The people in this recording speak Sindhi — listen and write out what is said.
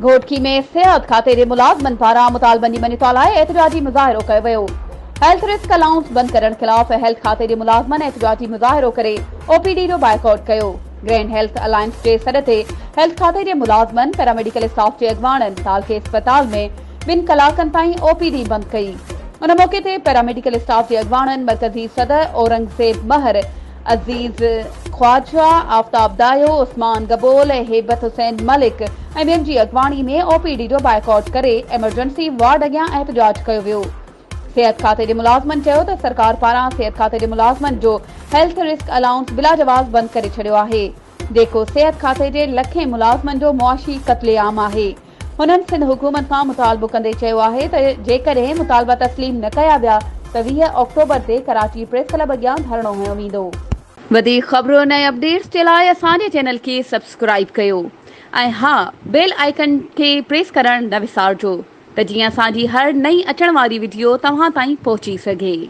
گهوٽڪي ۾ صحت کاتي جي ملازمن پاران مطالبن جي مڃتا لاء احتجاجي مظاهرو ڪيو ويو. هيلٿ رسڪ الائونس بند ڪرڻ خلاف هيلٿ کاتي جي ملازمن احتجاجي مظاهرو ڪري او پي ڊي جو بائيڪاٽ ڪيو. گرينڊ هيلٿ الائنس جي سڏ تي هيلٿ کاتي جي ملازمن، پيراميڊيڪل اسٽاف جي اڳواڻن تعلقي اسپتال ۾ ٻن ڪلاڪن تائين او پي ڊي بند ڪئي. ان موقعي تي پيراميڊيڪل اسٽاف جي اڳواڻن مرڪزي صدر اورنگزيب مهر، عزيز خواجه، آفتاب دايو، عثمان گبول، هيبت حسين ملڪ ۽ ٻين جي اڳواڻي ۾ او پي ڊي جو بائيڪاٽ ڪري ايمرجنسي وارڊ اڳيان احتجاج ڪيو ويو. صحت کاتي جي ملازمن چيو ته سرڪار پاران صحت کاتي جي ملازمن جو هيلٿ رسڪ الائونس بلاجواز بند ڪري ڇڏيو آهي جيڪو صحت کاتي جي لکين ملازمن جو معاشي قتل عام آهي. هنن سنڌ حڪومت کان مطالبو ڪندي چيو آهي ته جيڪڏهن مطالبا تسليم نه ڪيا ويا ته 20 آڪٽوبر تي ڪراچي پريس ڪلب اڳيان ڌرڻو هنيو ويندو. وڌيڪ خبرن ۽ اپڊيٽس جي لاء اسان جي چينل کي سبسڪرائيب ڪيو ۽ ها بيل آئيڪن کي پريس ڪرڻ نه وسارجو ته جيئن اسان جي هر نئين اچڻ واري وڊيو توهان تائين پهچي سگهي.